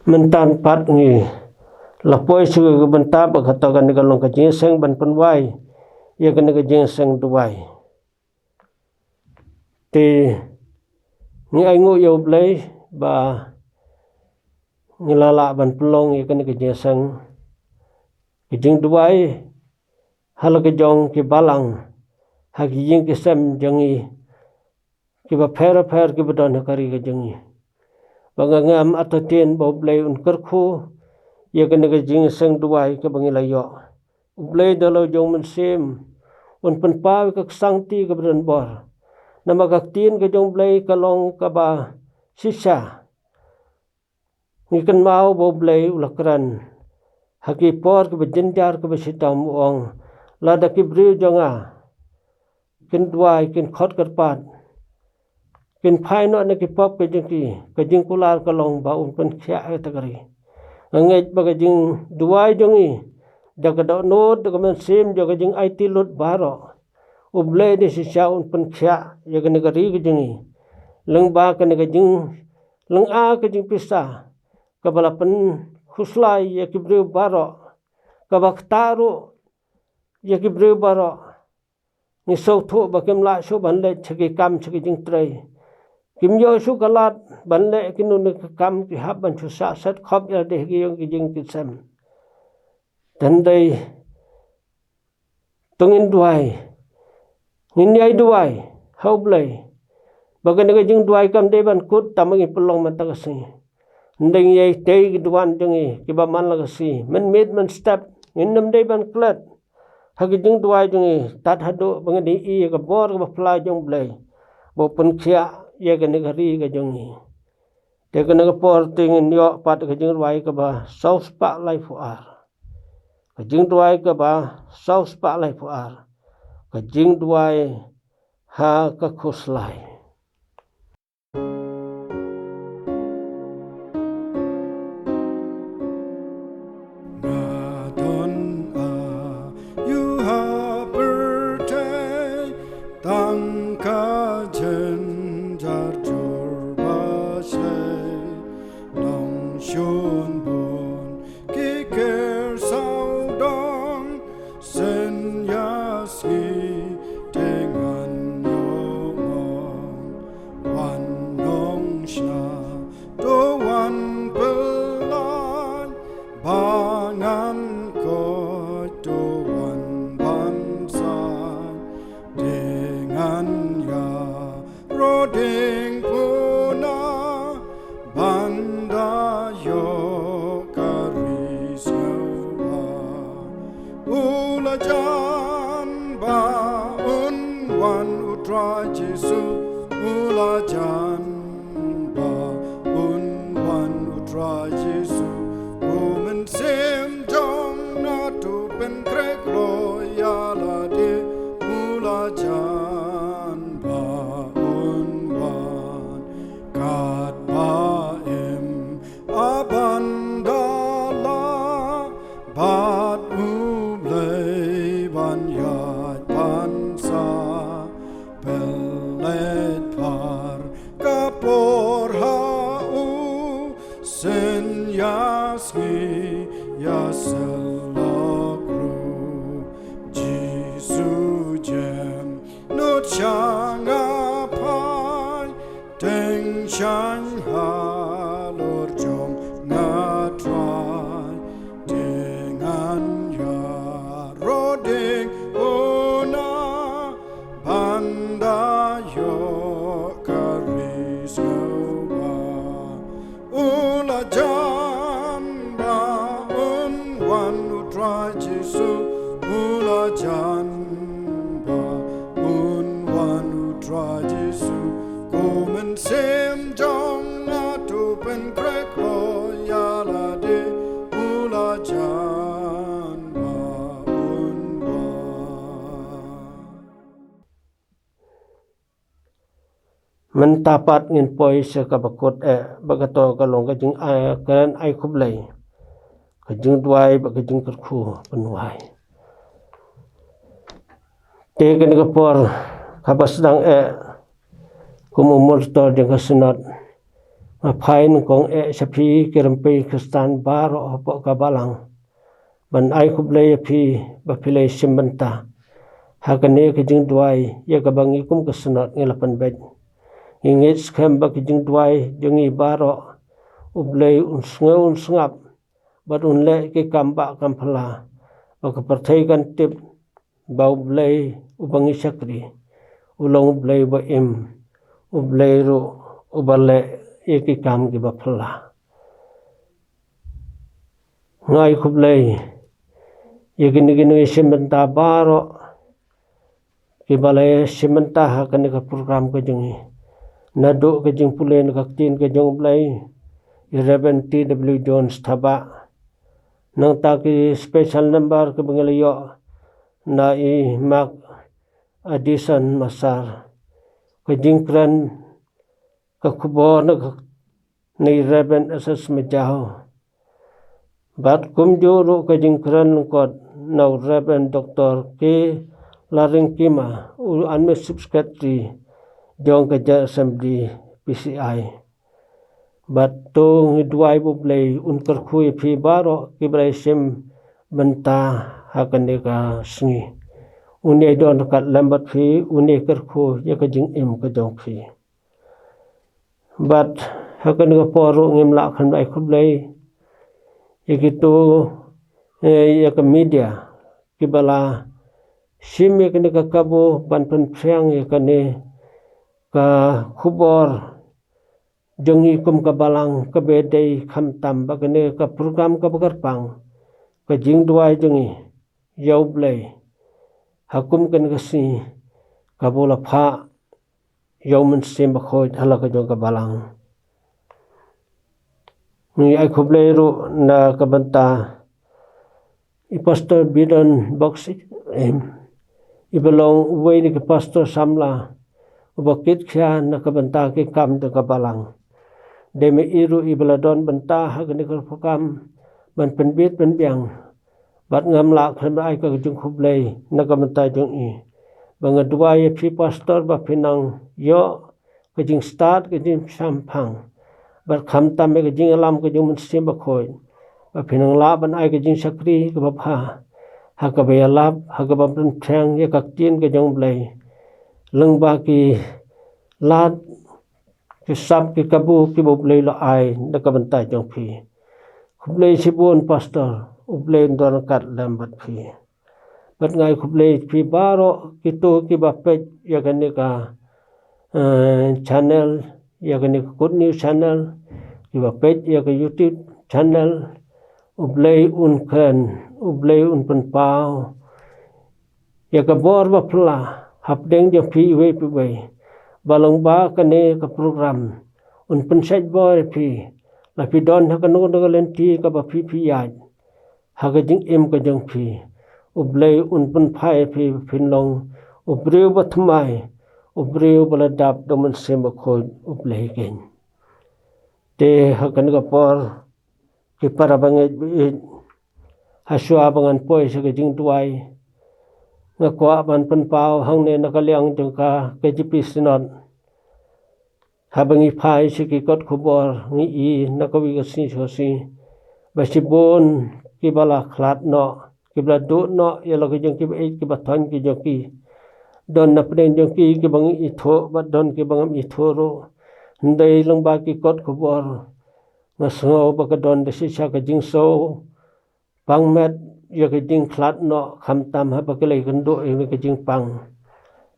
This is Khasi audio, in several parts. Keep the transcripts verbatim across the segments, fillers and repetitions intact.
Mynta pat ngi la poi sha ka bynta ba kato kane ka long ka jingïaseng ban pynwai ïa kane ka jingïaseng duwai. Te ngi ainguh ïa U Blei ba ngi la lah ban pynlong ïa kane ka jingïaseng, ka jingduwai ha la ka jong ki balang, ha ki ïing ki sem jong ngi kiba pher pher kiba don ha ka ri ka jong ngi. Ba nga ngam artatien ba U Blei un kyrkhu ïa kane ka jingïaseng duwai kaba ngi la ïoh. U Blei da la u jong u Mynsiem un pynpaw ïa ka ksangti kaba don bor. Namar ka ktien ka jong U Blei ka long kaba shisha. Ngi kynmaw ba U Blei u la kren ha ki por kiba jynjar kiba shitom, u ong, lada ki briew jong nga kin duwai, kin khot kyrpad, kin phai noh na ki pop ka jong ki, ka jingkular ka long ba un pynkhiah ïa kata ka ri. Nga ngeit ba ka jingduwai jong ngi, da ka dohnud, da ka mynsiem jong ka jingaiti lut baroh, U Blei da shisha un pynkhiah ïa kane ka ri ka jong ngi. Lyngba kane ka jing, lyngba ka jingpisa kaba la pynkhuslai ïa ki briew baroh, kaba ktah ruh ïa ki briew baroh. Ngi sngewthuh ba kim lah shuh ban leit sha ki kam sha ki jingtrei. Kim ïoh shuh ka lad ban leh kino kino ki kam, ki hap ban shu sah set khop ïa lade ha ki ïing ki jing ki sem. Te hynrei to ngin duwai, ngin ïai duwai ha U Blei ba kane ka jingduwai kam dei ban kut tang ba ngin pynlong mynta ka sngi. Hynrei ngi ïai tei ki duwan jong ngi kiba man la ka sngi, mynmiet mynstep, ngin ym dei ban klet ha ka jingduwai jong ngi tad haduh ba ngin ïohi ïa ka bor kaba pla jong U Blei ba u pynkhiah ïa kane ka ri ka jong ngi. Te kane ka por te ngin ïoh pat ka jingduwai kaba saw spah laiphew ar. Ka jingduwai kaba saw spah laiphew ar. Ka jingduwai ha ka khuslai. Nga don aïu ha pyrthei, tang ka jynjar jur ba shlei, nongshun bun ki ker sawdong, sien ïa sngi te ngan ïoh mon. Wan nongshna, to wan pynlait, ba ngan koit, to wan ban sait, te ngan ïaroh diengphna, ban da ïoh ka ri sngewbha. U la jan ba un wan U Trai Jisu, u la jan ba un wan U Trai Jisu. U mynsiem jong nga to pynkhreh kloi ïa lade, u la jan ba un wan katba im a ban da lah bad U Blei ban ïaid ban sah. Pynleit phar ka por ha u, sien ïa sngi ïa syllok ruh. Jisu jem nud sha nga phai, teng shaiñ halor jong nga Trai, te ngan ïaroh diengphna, ban da ïoh ka ri sngewbha. U la jan ba un wan U Trai Jisu, u la jan ba un wan U Trai Jisu. Ko mynsiem jong nga to pynkhreh kloi ïa lade, u la jan ba un wan. Mynta pat ngin poi sha kaba kut eh, ba kato ka long ka jing, ah, kren ai khublei, ka jingduwai bad ka jingkyrkhu pynwai. Te kane ka por kaba sdang eh, kum u moderator jong ka Synod, Nga phai nyngkong eh sha phi ki rympei Khristan baroh hapoh ka balang ban ai khublei ïa phi ba phi la shim bynta ha kane ka jingduwai ïa kaba ngi kum ka Synod ngi la pynbeit. Ngi ngeit skhem ba ka jingduwai jong ngi baroh U Blei un sngew un sngap bad un leh ki kam bah kam phylla ba ka pyrthei kan tip ba U Blei uba ngi shakri u long U Blei uba im, U Blei ruh uba leh ïa ki kam kiba phylla. Nga ai khublei ïa kine ki nongshim bynta baroh kiba la shim bynta ha kane ka program ka jong ngi. Naduh ka jingpule na ka ktien ka jong U Blei, i Reverend T W Jones Thabah. Nangta ki special number kiba ngi la ïoh na i Mark Addison Massar. Ka jingkren ka khubor na ka, na i Reverend S S Majaw. Bad kumjuh ruh ka jingkren lyngkot na u Reverend Doctor K Larengkima, u Administrative Secretary jong ka General Assembly P C I. Bad to ngi duwai ba U Blei un kyrkhu ïa phi baroh kiba la shim bynta ha kane ka sngi. Un ïai don ryngkat lem bad phi, un ïai kyrkhu ïa ka jingim ka jong phi. Bad ha kane ka por ruh ngim lah khlem da ai khublei ïa kito, eh, ïa ka media kiba la shim ïa kane ka kabu ban pynphriang ïa kane ka khubor jong ngi kum ka balang kaba dei khamtam ba kane ka program kaba kyrpang ka jingduwai jong ngi ïa U Blei ha kum kane ka sngi kaba u la phah ïa U Mynsiem Bakhuid ha la ka jong ka balang. Ngi ai khublei ruh na ka bynta i Pastor Bidon Boxing, em, iba long uwei na ki pastor samla uba kit khia na ka bynta ki kam jong ka balang. Dei ma i ruh iba la don bynta ha kane ka program ban pynbit pynbiang. Bad ngam lah khlem ai ka jingkhublei na ka bynta jong i. Ba nga duwai ïa phi pastor ba phin nang ïoh ka jingstad ka jingshemphang bad khamtam ïa ka jingïalam ka jong U Mynsiem Bakhuid ba phin nang lah ban ai ka jingshakri kaba bha ha kaba ïalap ha kaba pynphriang ïa ka ktien ka jong U Blei. Lyngba ki lad ki sap ki kabu kiba U Blei la ai na ka bynta jong phi. Khublei shibun pastor, U Blei un don ryngkat lem bad phi. Bad nga ai khublei phi baroh kito kiba peit ïa kane ka, eh, channel, ïa kane ka Good News Channel, kiba peit ïa ka YouTube channel. U Blei un kren, U Blei un pynpaw ïa ka bor ba phylla hapdeng jong phi iwei pa iwei. Ba long ba kane ka program un pynshait bor ïa phi la phi don ha kano kano ka lynti kaba phi phi ïaid ha ka jingim ka jong phi. U Blei un pynphai ïa phi ba phin long u briew ba thymmai, u briew ba la dap da U Mynsiem Bakhuid U Blei keiñ. Te ha kane ka por ki para bangeit baieit, ha shuwa ba ngan poi sha ka jingduwai, nga kwah ban pynpaw hangne na ka liang jong ka K J P Synod. Haba ngi phai sha ki kot khubor ngi i na kawei ka sngi sha ka sngi ba shibun kiba la khlad noh, kiba la duh noh ïa la ka jong kiba ïeit kiba thoiñ ki jong ki. Don na pdeng jong ki kiba ngi ithuh bad don kiba ngam ithuh ruh. Hynrei lyngba ki kot khubor nga sngew ba ka don da shisha ka jingsngewpang met ïa ka jingkhlad noh khamtam haba ki la ïakynduh ïa ka jingpang.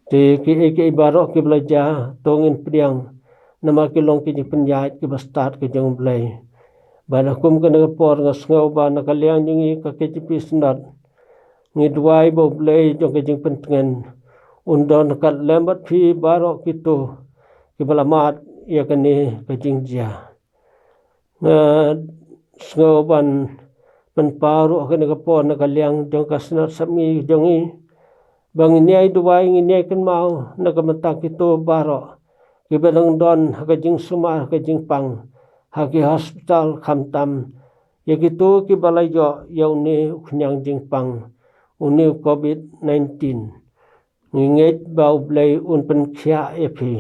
Te kiei kiei baroh kiba la jia to ngin pdiang namar ki long ki jingpynïaid kiba stad ka jong U Blei. Bad ha kum kane ka por nga sngew ba na ka liang jong ngi ka K J P Synod ngi duwai ba U Blei jong ka jingpyntngen un don ryngkat lem bad phi baroh kito kiba la mad ïa kane ka jingjia. Nga sngew ban pynpaw ruh ha kane ka por na ka liang jong ka Synod Sepngi jong ngi ba ngin ïai duwai, ngin ïai kynmaw na ka bynta kito baroh kiba dang don ha ka jingsumar ha ka jingpang ha ki hospital khamtam ïa kito kiba la ïoh ïa une u khñiang jingpang, une u Covid nineteen. Ngi ngeit ba U Blei un pynkhiah ïa phi,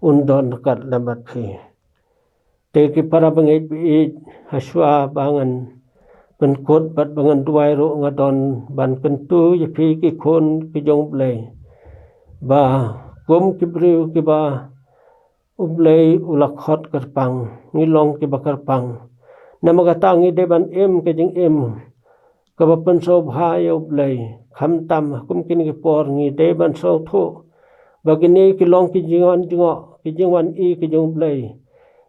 un don ryngkat lem bad phi. Te ki para bangeit, baieit, hashwa ba ngan pynkut bad ba ngan duwai ruh, nga don ban kyntu ïa phi ki khun ki jong U Blei, ba kum ki briew kiba U Blei u la khot kyrpang, ngi long kiba kyrpang. Namar kata ngi dei ban im ka jingim kaba pynsngewbha ïa U Blei. Khamtam ha kum kine ki por ngi dei ban sngewthuh ba kine ki long ki jingwan jngoh, ki jingwan i ki jong U Blei.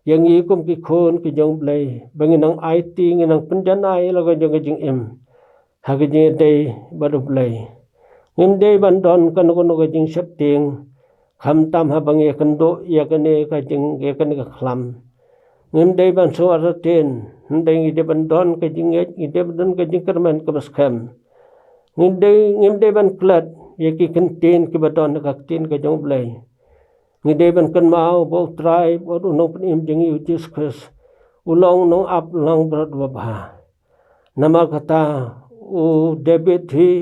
Ïa ngi kum ki khun ki jong U Blei, ba ngi nang aiti, ngi nang pynjanai la ka jong ka jingim ha ka jingïadei bad U Blei. Ngim dei ban don kano kano ka jingsheptieng, khamtam haba ngi ïakynduh ïa kane ka jing, ïa kane ka khlam. Ngim dei ban shu artatien, hynrei ngi dei ban don ka jingngeit, ngi dei ban don ka jingkyrmen kaba skhem. Ngim dei, ngim dei ban klet ïa ki ktien kiba don ha ka ktien ka jong U Blei. Ngi dei ban kynmaw ba U Trai bad U Nongpynim jong ngi U Jisu Khrist u long U Nongap Langbrot uba bha. Namar kata u David hi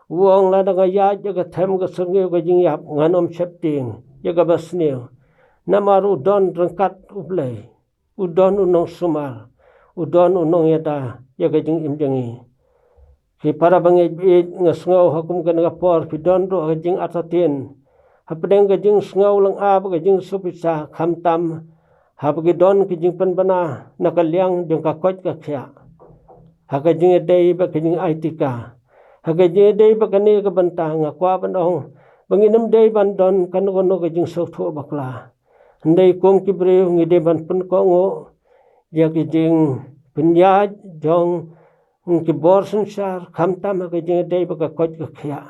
u ong, lada nga ïaid ïa ka them ka syrngiew ka jingïap, ngan ym sheptieng ïa kaba sniew. Namar u don ryngkat U Blei, u don u nongsumar, u don u nongïada ïa ka jingim jong ngi. Ki para bangeit, baieit, nga sngew ha kum kane ka por phi don ruh ha ka jingartatien hapdeng ka jingsngew lynga bad ka jingsngewsih, khamtam haba ki don ki jingpynbna na ka liang jong ka koit ka khiah ha ka jingïadei bad ka jingaitika. Ha ka jingïadei bad kane ka bynta nga kwah ban ong ba ngin ym dei ban don kano kano ka jingsngewthuh bakla. Hynrei kum ki briew ngi dei ban pynkohnguh ïa ki jingpynïaid jong ki bor synshar, khamtam ha ka jingïadei bad ka koit ka khiah.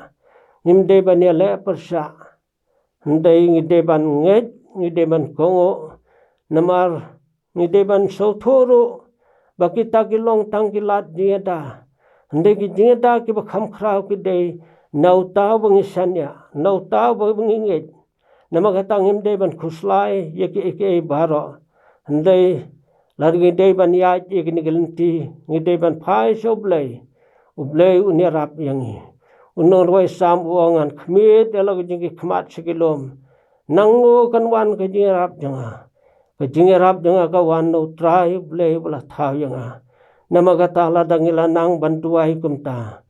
Ngim dei ban ïaleh pyrshah, hynrei ngi dei ban ngeit, ngi dei ban kohnguh. Namar ngi dei ban sngewthuh ruh ba kita ki long tang ki lad jingïada, hynrei ki jingïada kiba kham khraw ki dei na uta uba ngi shaniah, na uta uba ngi ngeit. Namar kata ngim dei ban khuslai ïa kiei kiei baroh, hynrei lada ngi dei ban ïaid ïa kine ki lynti, ngi dei ban phai sha U Blei. U Blei un ïarap ïa ngi. U nongrwai Salm u ong, ngan khmied ïa la ka jong ki khmat sha ki lum. Nangno kan wan ka jingïarap jong nga? Ka jingïarap jong nga ka wan na U Trai U Blei uba la thaw ïa nga. Namar kata lada ngi la nang ban duwai kumta,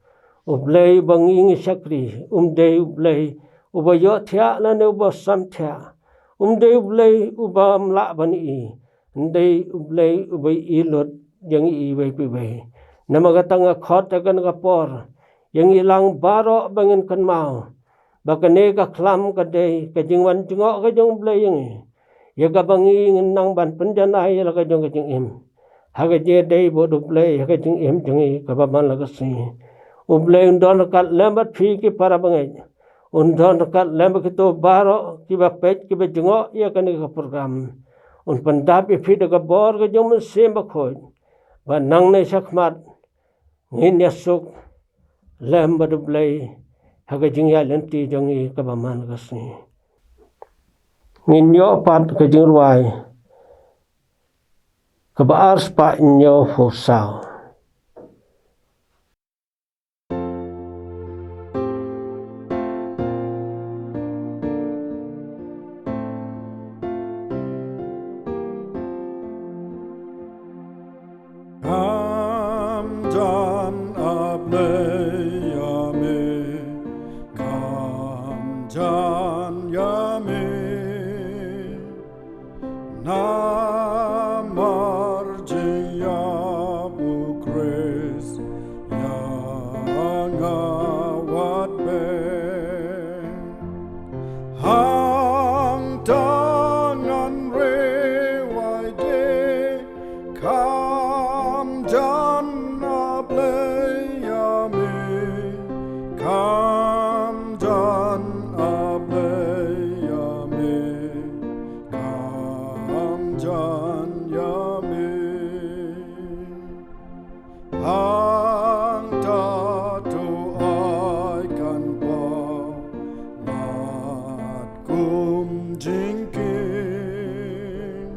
U Blei uba ngi ngi shakri um dei U Blei uba ïohthiah lane uba samthiah. Um dei U Blei uba ym lah ban i, hynrei U Blei uba i lut ïa ngi iwei pa iwei. Namar kata nga khot ha kane ka por ïa ngi lang baroh ba ngin kynmaw ba kane ka khlam ka dei ka jingwan jngoh ka jong U Blei ïa ngi, ïa kaba ngi ngin nang ban pynjanai ïa la ka jong ka jingim ha ka jingïadei bad U Blei ha ka jingim jong ngi kaba man la ka sngi. U Blei un don ryngkat lem bad phi ki para bangeit. Un don ryngkat lem bad kito baroh kiba peit kiba jngoh ïa kane ka program. Un pyndap ïa phi da ka bor ka jong U Mynsiem Bakhuid ba nangne shakhmat ngin ïasuk lem bad U Blei ha ka jingïaid lynti jong ngi kaba man ka sngi. Ngin ïoh pat ka jingrwai kaba arspah hynñiewphew saw. Kham jan A Blei ïa me, kham jan ïa me. Namar jingïap U Khrist ïa nga wat beh. Hangta ngan riewai de, kham jan A Blei ïa me, kham jan A Blei ïa me, kham jan ïa me. Hangta to ai kan paw lad kum jingkieng.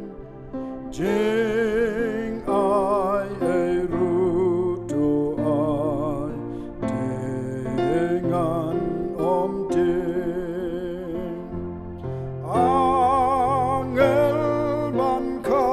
Jingai ei ruh to ai te ngan ym tieng. Angel ban kha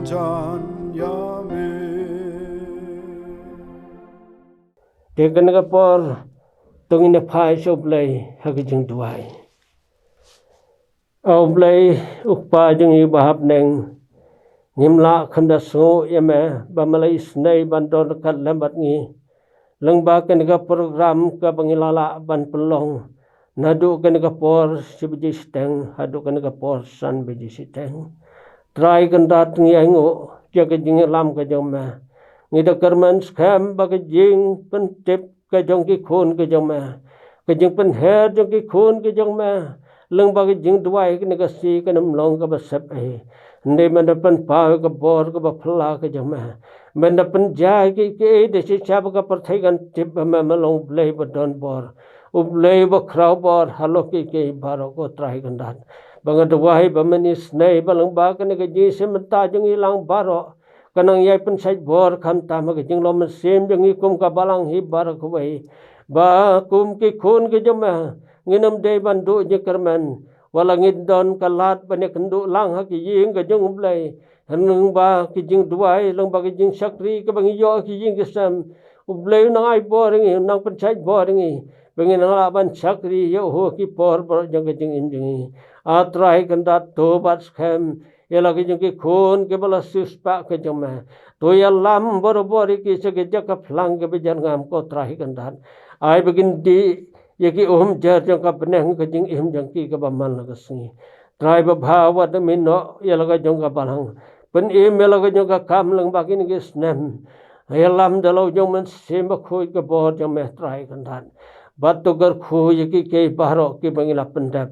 John Yami. Te kane ka por to ngin ïa phai sha U Blei ha ka jingduwai. A U Blei, U Kpa jong ngi ba ha bneng, ngim lah khlem da sngewnguh ïa me ba me la isynei ban don ryngkat lem bad ngi lyngba kane ka program kaba ngi la lah ban pynlong naduh kane ka por shi baje shiteng haduh kane ka por san baje shiteng. Trai Kynrad, ngi ainguh ïa ka jingïalam ka jong me. Ngi da kyrmen skhem ba ka jingpyntip ka jong ki khun ka jong me, ka jingpynher jong ki khun ka jong me lyngba ka jingduwai kane ka sngi kan ym long kaba sep ei. Hynrei men da pynpaw ïa ka bor kaba phylla ka jong me. Men da pynjah ïa kiei kiei da shisha ba ka pyrthei kan tip ba me, me long U Blei ba don bor, U Blei ba khraw bor halor kiei kiei baroh, ko Trai Kynrad. Ba nga duwai ba men isynei ba lyngba kane ka jingïaseng bynta jong ngi lang baroh, kan nang ïai pynshait bor khamtam ha ka jinglong mynsiem jong ngi kum ka balang hi baroh kawei. Ba kum ki khun ki jong me, ngin ym dei ban duh jingkyrmen, wat la ngin don ka lad ban ïakynduh lang ha ki ïing ka jong U Blei, lyngba ki jingduwai, lyngba ki jingshakri kaba ngi ïoh ha ki ïing ki sem. U Blei un nang ai bor ïa ngi, un nang pynshait bor ïa ngi ba ngin nang lah ban shakri ïa u ha ki por baroh jong ka jingim jong ngi. A Trai Kynrad, to bat skhem ïa la ki jong ki khun kiba la siewspah ka jong me. To ïalam barabor ïa ki sha ki jaka phlang kiba jan ngam, ko Trai Kynrad. Ai ba kin dih ïa ki umjer jong ka bneng ka jingim jong ki kaba man la ka sngi. Trai babha, wat da mih noh ïa la ka jong ka balang, pynim ïa la ka jong ka kam lyngba kine ki snem. Ïalam da la u jong Mynsiem Bakhuid ka bor jong me, Trai Kynrad. Bad to kyrkhu ïa kiei kiei baroh kiba ngi la pyndep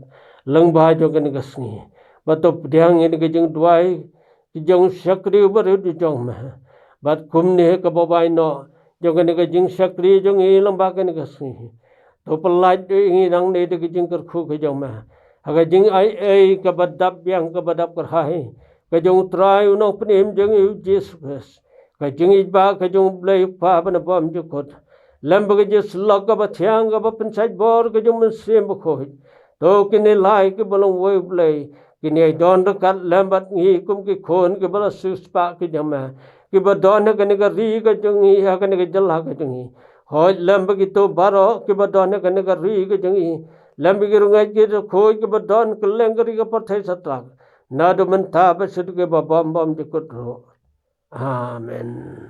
lyngba jong kane ka sngi. Bad to pdiang ïa kane ka jingduwai, ki jong shakri uba rit u jong me. Bad kumne kaba wai noh jong kane ka jingshakri jong ngi lyngba kane ka sngi, to pyllait ïa ngi nangne da ka jingkyrkhu ka jong me ha ka jingai ei kaba dap biang kaba dap kyrhai ka jong U Trai U Nongpynim jong ngi U Jisu Khrist, ka jingïeit ba ka jong U Blei U Kpa ba nabom jukut, lem bad ka jingïasyllok kaba thiang kaba pynshait bor ka jong Mynsiem Bakhuid. To kine lai kiba long uwei U Blei kin ïai don ryngkat lem bad ngi kum ki khun kiba la siewspah ki jong me, kiba don ha kane ka ri ka jong ngi, ha kane ka jylla ka jong ngi. Hooid, lem bad kito baroh kiba don ha kane ka ri ka jong ngi, lem bad ki rangeit ki riewkhuid kiba don kylleng ka ri ka pyrthei satlak, naduh mynta bad shaduh kiba bym bym jukut ruh. Amen.